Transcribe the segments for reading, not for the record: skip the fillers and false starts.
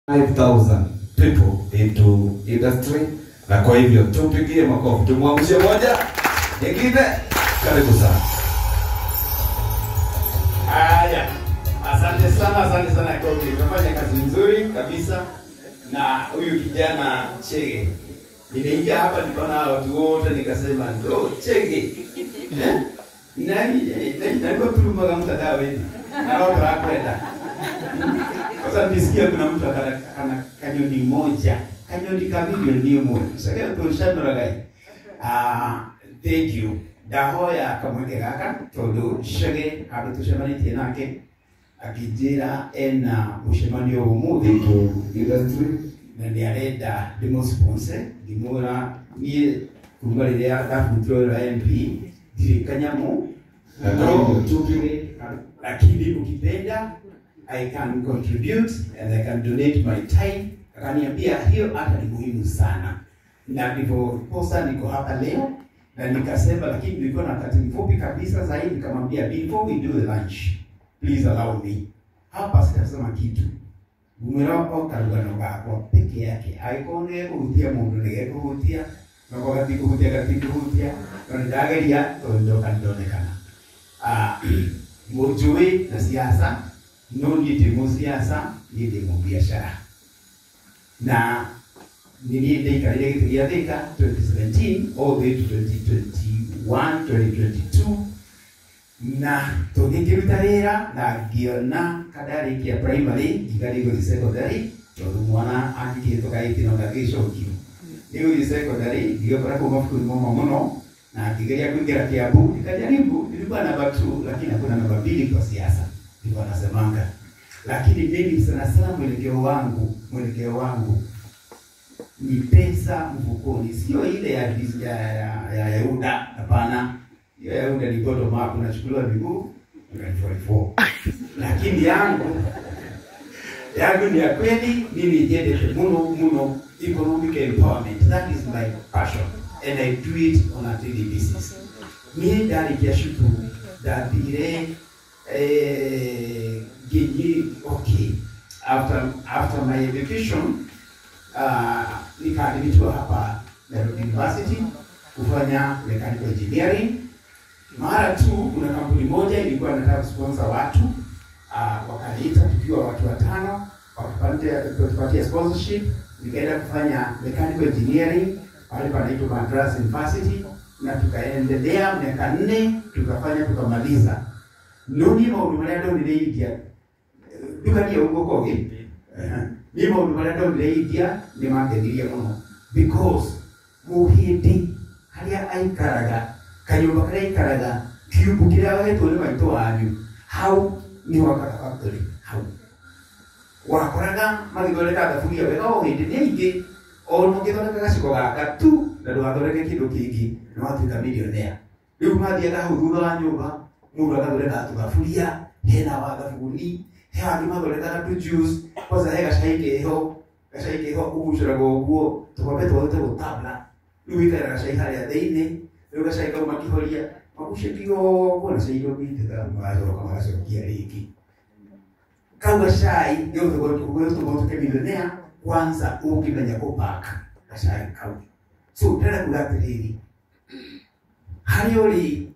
5,000 people into industry, na kwa hivyo tupigie makofi, tumwamshie moja nyingine. Karibu sana. Haya, asante sana, asante sana Kobe. Umefanya kazi nzuri kabisa na huyu kijana Chege. Niliingia hapa nikaona watu wote nikasema ndo Chege. Eh? Nani nani kwa tulumaga mtandao hivi. Na watu wanakwenda. Sasa nisikia kuna mtu akana kanyoni moja. Kanyoni kamili ndio moja. Sasa tushanura gai. Thank you. Ndahoya kamweke gaka tondu Chege handu tucemanĩtie nake akĩnjĩra ena mũcemanio ũmũthĩ Industry na nĩ arenda ndĩmũ-sponsor. Ngĩmwĩra niĩ kuma rĩrĩa ndabutirwo wĩra MP ndirĩ kanyamũ, na kwa hivyo tupige lakini ukipenda I can contribute and I can donate my time. Akaniambia hiyo hata ni muhimu sana, na ndivyo posa niko hapa leo na nikasema, lakini nilikuwa na wakati mfupi kabisa zaidi, nikamwambia before we do the lunch please allow me. Hapa sitasema kitu ngumwĩra o karugano gakwa peke yake, angĩkorwo nĩ gekũhutia mũndũ nĩ gekũhutia, nako gatikũhutia gatikũhutia, no nĩ ndageria tondũ ndoka nĩndonekana. Mũnjũĩ na siasa, no niĩ ndĩ mũsiasa, niĩ ndĩ mũbiacara na nĩ niĩ ndaikarĩire gĩtĩ gĩa Thika 2017 all the way to 2021 2022, na tũgĩkĩruta wĩra na ngĩona kandarĩkia primary ngiuga nĩ ngũthiĩ secondary tondũ mwana angĩkĩhĩtũka gĩtĩ no ndangĩcokio. Nĩ gũthiĩ secondary ngĩgĩkora kũu mabuku moma mũno na ngĩgeria kuingira Kiambu, nikajaribu, nilikuwa namba 2 lakini hakuna namba 2 kwa siasa, ndivyo wanasemanga. Lakini mimi sana sana mwelekeo wangu ni pesa mfukoni, sio ile ya Yehuda. Hapana, hiyo ya Yehuda ni bottom up, unachukuliwa miguu unalifo. Lakini yangu ni ya kweli, mimi nyendete muno muno economic empowerment. That is my passion and I do it on a daily basis. Niĩ ndarĩkia cukuru ndathire ngĩthiĩ, okay, after my education nikaadmitiwa hapa Nairobi University kufanya mechanical engineering. Mara tu kuna kampuni moja ilikuwa inataka kusponsor watu, wakaniita tukiwa watu watano, wakatupatia sponsorship, nikaenda kufanya mechanical engineering pale panaitwa Madras University, na tukaendelea miaka 4 tukafanya tukamaliza. No niĩ maũndũ marĩa ndonire India ndukanie ũguo kogi, niĩ maũndũ marĩa ndonire India nĩ mangenirie mũno because mũhĩndĩ harĩa aikaraga, kanyũmba karĩa aikaraga, kiumbu kĩrĩa wahetwo nĩ maitũ wanyu, hau nĩho akaga factory. Hau wakoraga magĩthondeka thaburia wega o hĩndĩ nĩ aingĩ, ona ũngĩthondeka gaciko gaka tu na ndũgathondeke kĩndũ kĩngĩ nĩ watuĩka millionaire. Rĩu mathiaga hau thutha wa nyũmba, mũndũ agathondeka tũthaburia, hena wa thabuni, he angĩ mathondekaga tu juice. Kwanza he gacai keho, gacai keho ũgucũraga ũguo tũkombe twothe tũgũtabla, rĩu wĩkagĩra gacai harĩa thĩinĩ, rĩu gacai kau makĩhoria magucĩtie ũguo na cai ndũngĩitĩka, magacoka magacokia rĩngĩ kau gacai. Nĩgũtũma ũtuĩke millionaire kwanza ũngĩmenya kũpack gacai kau. So ndĩrenda kuga atĩrĩrĩ, harĩa ũrĩ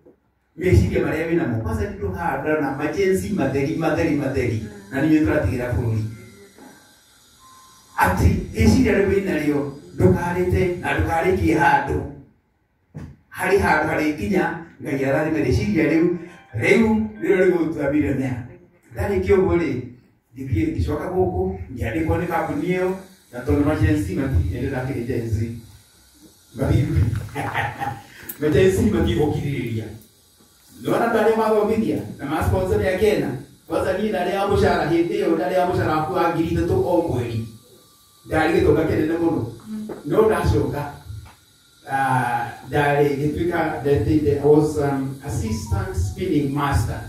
meciria marĩa wĩnamo, kwanza nĩ haha ndĩrona majenzi matheri matheri matheri na nĩ tũratigĩra bũrũri atĩ rĩciria rĩu wĩnarĩo ndũkarĩte na ndũkarĩkie handũ harĩ handũ harĩkinya. Ngai arathime rĩciria rĩu, rĩu nĩrĩo rĩgũtua millionaire. Ndarĩkia ũguo rĩ, ngĩthiĩ ngĩcoka gũkũ ngĩandĩkwo nĩ kambuni ĩyo, na tondũ majenzi matiendete ndakĩrĩ jenzi majenzi matigũkirĩrĩria nĩwona andũ arĩa mathomithia na ma-sponsor mĩaka ĩna. Kwanza niĩ ndarĩ wa mũcara hĩndĩ ĩyo, ndarĩ wa mũcara wakwa wa 3,000 o mweri, ndarĩ gĩtonga kĩnene mũno, no ndacoka ndarĩ ngĩtuĩka I was assistant spinning master.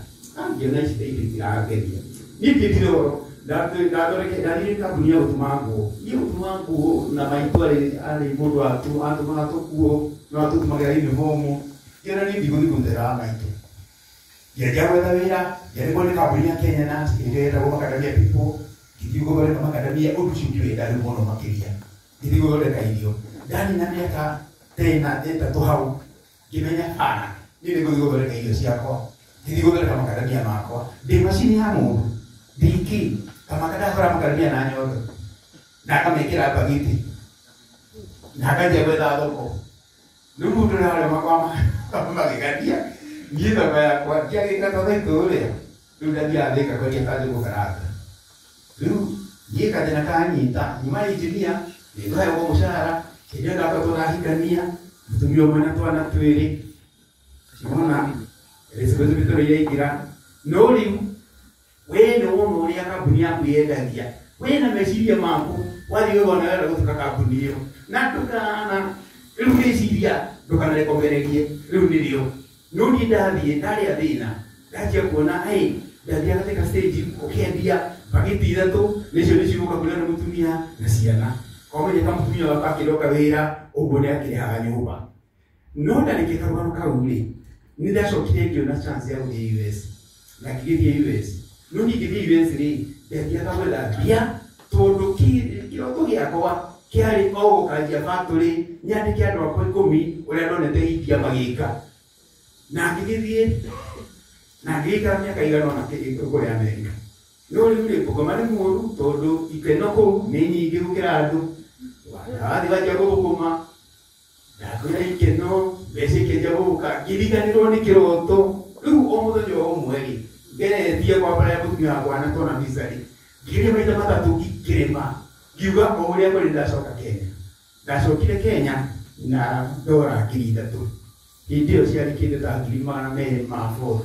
Ngĩona ici indo itirangeria niĩ ngĩtire ũhoro ndathondeke ndathire kambuni ya gũtuma nguo. Niĩ gũtuma nguo na maitũ arĩ mũndũ atũmaga tũkuo no atũtumagĩra uniform. Ngĩona niĩ ndigũthiĩ kũrutĩra wa maitũ, ngĩanjia gwetha wĩra, ngĩandĩkwo nĩ kambuni ya Kenya Nut ĩrĩa ĩtagwo Macadamia People. Ngĩthiĩ gũthondeka makadamia ũndũ ũcio ngĩwenda rĩu mũno makĩria. Ngĩthiĩ gũthondeka irio. Ndanina mĩaka tena ĩtatũ hau ngĩmenya bana niĩ nĩ ngũthiĩ gũthondeka irio ciakwa. Ngĩthiĩ gũthondeka makadamia makwa. Ndĩ macini ya mũndũ. Ndĩ kamaka ndahũra makadamia na nyondo. Na akamekĩra mbagiti. Na akanjia gwetha thoko. Rĩu mũndũ ũrĩa harĩa makwa magegania. Niĩ thoko yakwa ndiagĩka ta thaa itũũrĩa. Rĩu ndathiaga Thika kwendia kanjũgũ karanga. Rĩu niĩ kathĩna kanyita nyuma engineer nĩngũheagwo mũcara hĩndĩ ĩyo ndakoretwo ndahikania mũtumia ũmwe na twana twĩrĩ. Nĩwona responsibility yaingĩra. No rĩu we nĩ wona ũrĩa kambuni yaku yendagia, we na meciria maku wathiĩ wĩona wenda gũtuka kambuni ĩyo na ndũkana rĩu rĩciria ndũkanarekomererie rĩu nĩrĩo. No niĩ ndathiĩ ndarĩa thĩna ndanjia kuona ĩ ndathiaga katika stage ũkĩendia bagiti ithatũ nĩcio nĩcigũka kũrĩa nĩ mũtumia na ciana. Kwamenya ta mũtumia wakwa akĩroka wĩra ũguo nĩ akĩrĩhaga nyũmba. No ndarĩkia karũgano kau rĩ, nĩ ndacokire ngĩona chance ya gũthiĩ US na ngĩgĩthiĩ US. No niĩ ngĩthiĩ US rĩ, ndathiaga gwetha mbia tondũ kĩroto gĩakwa kĩarĩ o gũkanjia factory nyandĩke andũ akwa ikũmi ũrĩa ndonete India magĩka. Na ngĩgĩthiĩ na ngĩgĩikara mĩaka igana ũna kũrĩa Amerika. No rĩu rĩ, Bungoma nĩ mũũru tondũ ikeno kũu nĩ nyingĩ gũkĩra andũ. Wathiĩ wanjia gũthũkũma ndakwĩra ikeno mbeca ikĩanjia gũka ngĩriganĩrwo nĩ kĩroto. Rĩu o mũthenya o ũmwe rĩ, ngeretie kwambara ya mũtumia wakwa na twana visa rĩ, ngĩgeria maita matatũ ikĩrĩma ngiuga o ũrĩa kwĩrĩ ndacoka Kenya. Ndacokire Kenya na ndora 3,000. Hĩndĩ ĩyo ciarĩ kĩndũ ta 240,000.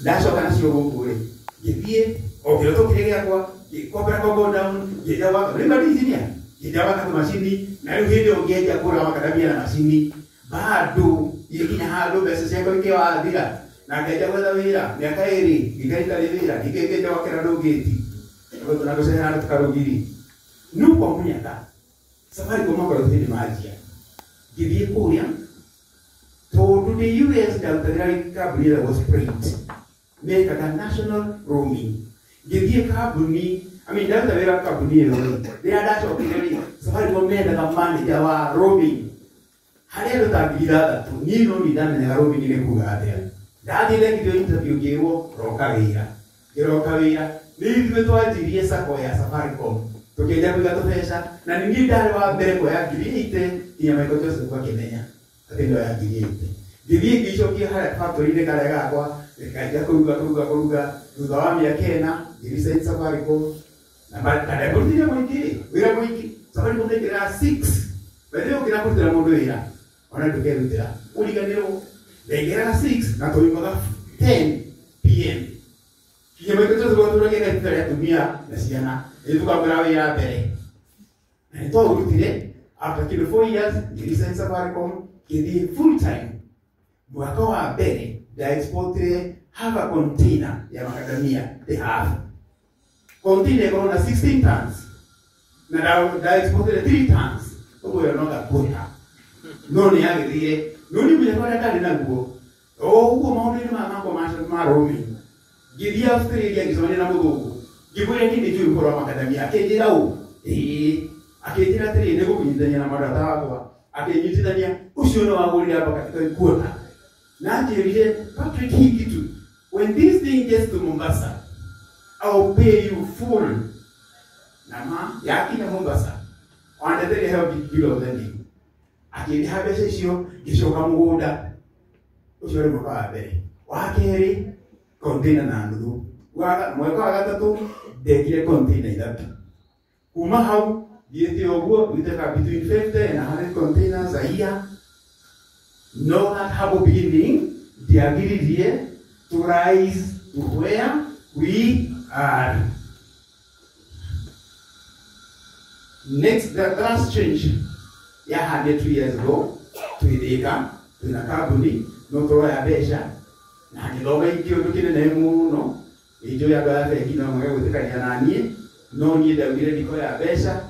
Ndacoka nacio gũkũ rĩ, ngĩthiĩ o kĩroto kĩrĩa gĩakwa ngĩkombera Congo down, ngĩenja gwaka rĩu ndi engineer, ngĩenja gwaka tũmacini na rĩu hĩndĩ ĩyo ngĩenja kũgũra makadamia na macini bado igĩkinya handũ mbeca ciakwa ikĩwathira na ngĩanjia gwetha wĩra mĩaka ĩrĩ ngĩikara itarĩ wĩra ngĩkĩnja gwakĩra andũ ngĩti na gũcehera andũ tũkarũgiri. No kwa mũnyaka Safaricom makoretwo hĩndĩ manjia ngĩthiĩ kũrĩa tondũ ndĩ US ndarutagĩra kambuni ĩtagwo Sprint mekaga national roaming. Ngĩthiĩ kambuni I mean ndaruta wĩra kambuni ĩyo rĩ, rĩrĩa ndacokire rĩ, Safaricom mendaga manager wa roaming harĩa andũ ta 6,000. Niĩ no niĩ ndamenyaga roaming nĩ kuga atĩa. Ndathiĩ ndekithio interview ngĩrwo roka wĩra. Ngĩroka wĩra nĩ ithuĩ twanjirie sacco ya Safaricom tũkĩanjia kũiga tũbeca na nĩ niĩ ndarĩ wa mbere kuoya 80,000 nginya Michael Joseph akĩmenya atĩ ndoya 80,000. Ngĩthiĩ ngĩicokia harĩa factory-inĩ karĩa gakwa ngĩkanjia kũruga kũruga kũruga. Thutha wa mĩaka ĩna ngĩresign Safaricom na ndekũrutithia mũingĩ wĩra mũingĩ. Safaricom ndaingĩraga 6 by the way ũkĩra kũrutĩra mũndũ wĩra ona ndũkerutĩra ũriganĩrwo. Ndaingĩraga 6 na tũimaga 10 PM kinya Michael Joseph atũragia gaitita rĩa atumia na ciana nĩ tũkamwĩra wĩra mbere na nĩ twaũrutire. After kĩndũ 4 years ngĩresign Safaricom ngĩthiĩ full time. Mwaka wa mbere ndaexportire half a container ya macadamia, the half container ĩkorwo na 16 tons na ndaexportire 3 tons ũguo ĩyo no gakũta no nĩ yagĩthire. No nĩ mũnyaka ũrĩa ndarĩ naguo o ũguo maũndũ-inĩ maya makwa ma roaming. Ngĩthiĩ Australia ngĩcemania na mũthũngũ ngĩmwĩra niĩ nĩ njũĩ ũhoro wa macadamia. Akĩnjĩra ũũ ĩĩ, akĩnjĩra atĩrĩrĩ nĩ gũkũnyitithania na mandata wakwa. Akĩnyitithania ũcio nĩ wagũrire amba kuota na anjĩrire Patrick, hii kitu when this thing gets to Mombasa I'll pay you full. Na ma yakinya Mombasa wandeteire heo bill of lading. Akĩndĩha mbeca icio ngĩcoka mũgũnda. Ũcio ũrĩ mwaka wa mbere. Wa kerĩ container na nuthu. Mwaka wa gatatũ ndekire container ithatũ. Kuma hau thiĩte ũguo gwĩtĩka between 50 and 100 containers a year. No that humble beginning ndiagiririe to rise to where we are. Next, the last change yahandire 2 years ago twithika twina kambuni no tũroya mbeca na ngĩthoma kĩũndũ kĩnene mũno injũĩ andũ aya bengi no mwage gwĩtĩkania na niĩ no niĩ ndaugire ndikoya mbeca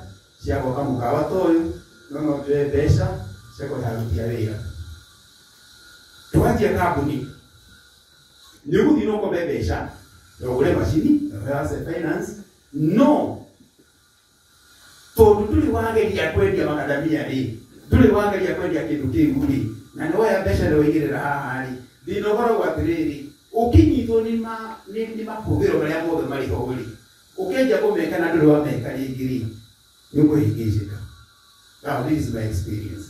cia gwaka mũkawa ta ũyũ no no njoe mbeca cia kũrĩha aruti a wĩra. Twanjia kambuni nĩ ũgũthiĩ na ũkombe mbeca na ũgũre macini na ũheo asset finance No tondu nduri wageria kwendia makadamia ri, nduri wageria kwendia kindu kiu ri, na ni woya mbeca ni waigirira haha ri, thina ukoragwo atiriri, ukinyitwo ni ma ni mahuthiro maria mothe mari ho ri, ukenja kumeka na nduri wameka ringi ri, ni ukuhingicika. Now this is my experience.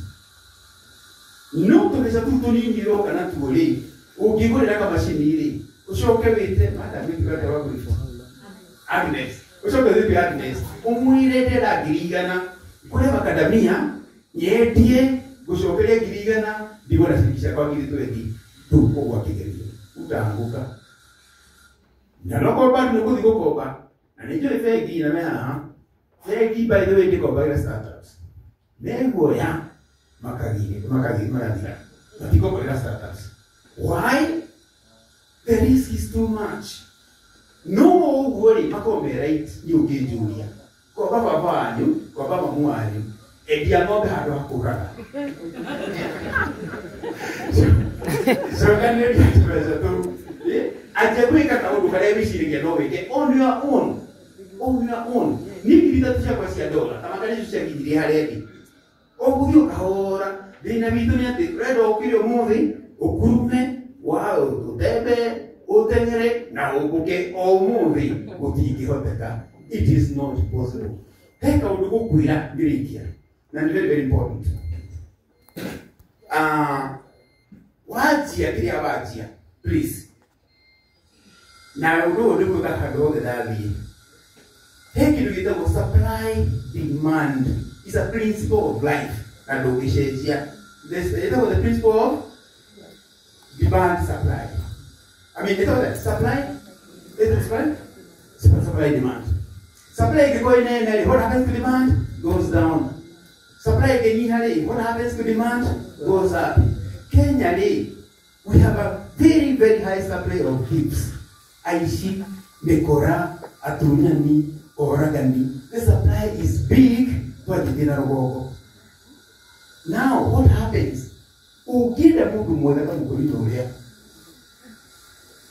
No tubeca tu tunini roka na tuo ri, ungigurira kamacini ri, ucoke wite madam witwa wa gwitwo Agnes, ucoke wite Agnes, umwire ndĩrenda 100,000 kũrĩa makadamia nyendie ngucokerie 100,000 ndigwo na ciringi ciakwa 20,000 ndũkũgwa kĩgerio utaanguka. Na no komba nĩ gũthiĩ gũkomba, na nĩ njũĩ bengi na me haha, bengi by the way ndĩkombagĩra startups, meguoya magathira, matikombagĩra startups. Why? The risk is too much. No ũguo rĩ makorwo me right nĩ ũngĩnjũria komba baba wanyu, komba mamu wanyu, endia ng'ombe handũ ha kũraga. Cokanĩrĩria tũbeca tũu, anjia gwĩka kaũndũ karĩa wĩciragia no wĩke on your own, on your own. Niĩ 3,000 ciakwa cia dola ta makari icio ciakinyirie harĩa ndĩ, ũgũthiĩ ũkahora. Thĩna witũ nĩ atĩ ũrenda ũkĩre ũmũthĩ ũkurume wa ũtembe ũteng'ere na ũmbũke o ũmũthĩ, gũtingĩhoteka. It is not possible. He kaũndũ gũkwĩra ngĩrĩkia, na nĩ very very important. Wanjia kĩrĩa wanjia, please, na ũndũ ũyũ nĩguo handũ hothe ndathiĩ, he kĩndũ gĩtagwo supply demand. Is a principle of life na ndũngĩcenjia. Ĩtagwo the principle of demand supply. I mean, it's all that supply, it's supply, supply demand. Supply ĩngĩkorwo ĩnene rĩ, what happens to demand? Goes down. Supply ĩngĩnyiha rĩ, what happens to demand? Goes up. Kenya rĩ, we have a very very high supply of thieves, aici, mĩkora, atunyani, oragani. The supply is big, twathiĩ na rũgongo. Now what happens? Ũngĩenda mũndũ mwega ta mũkũrinda ũrĩa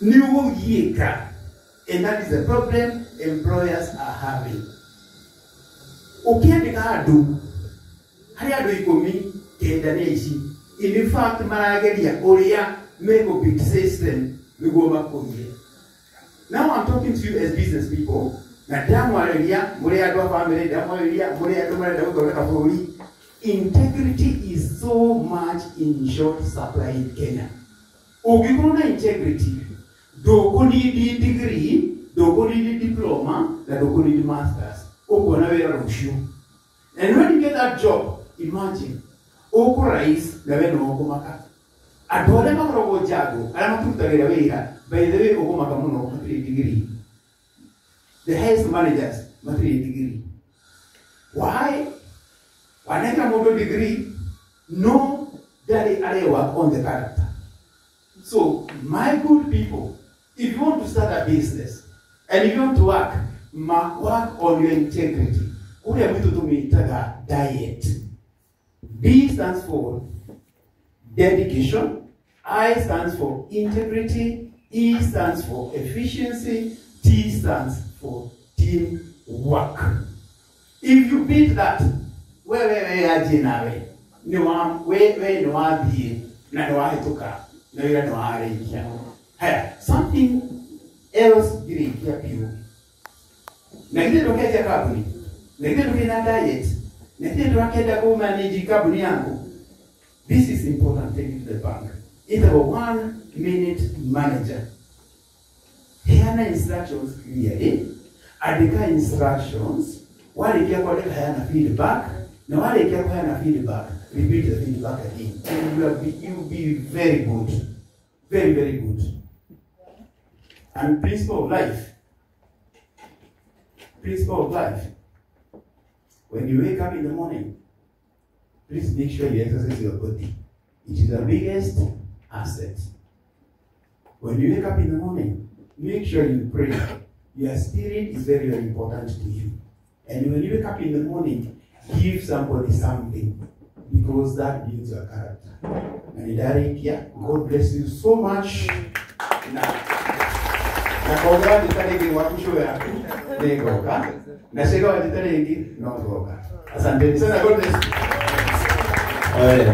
nĩ ũgũgiĩka, and that is the problem employers are having. Ũkĩandĩka andũ harĩ andũ 10, 9 nĩ aici. In fact marageria ũrĩa megũ system nĩguo makũrie. Now I'm talking to you as business people, na ndamwarĩria mũrĩ andũ a family, ndamwarĩria mũrĩ andũ marenda gũthondeka bũrũri. Integrity is so much in short supply in Kenya. Ũngĩkorwo na integrity, ndũkũnidi degree, ndũkũnidi diploma, na ndũkũnidi masters, ũkuona wĩra rũciũ. And when you get that job, imagine, ũkũ rais na we no ũkũmaka. Andũ arĩa makoragwo njango, arĩa maturutagĩra wĩra, by the way ũkũmaka mũno matirĩ degree. The highest managers matirĩ degree. Why? Waneka mũndũ degree, no ndarĩ arĩ work on the character. So, my good people, if you want to start a business and if you want to work, work on your integrity. Kũrĩa gwitũ tũmĩtaga diet. D stands for dedication, I stands for integrity, E stands for efficiency, T stands for team work. If you beat that, we aje nawe, we nĩ wathiĩ na nĩ wahĩtũka na wĩra nĩ warĩkia. Haya, something else ngĩrĩkia biũ. Na githĩ ndũkenja kambuni, na githĩ ndũkĩ na diet, na githĩ ndũrakenda kũmanage kambuni yaku. This is important, take it to the bank. Ĩtagwo 1 minute manager. Heana instructions clearly, andĩka instructions, warĩkia kwandĩka heana feedback, na warĩkia kũheana feedback, repeat the feedback again. And you will be very good. Very, very good. And principle of life. Principle of life. When you wake up in the morning, please make sure you exercise your body. It is the biggest asset. When you wake up in the morning, make sure you pray. Your spirit is very, very important to you. And when you wake up in the morning, give somebody something, because that builds your character. And God bless you so much. Na Nĩngoka na ciga wanjĩta rĩngĩ no ngoka. Asanteni sana, God bless you. Haya.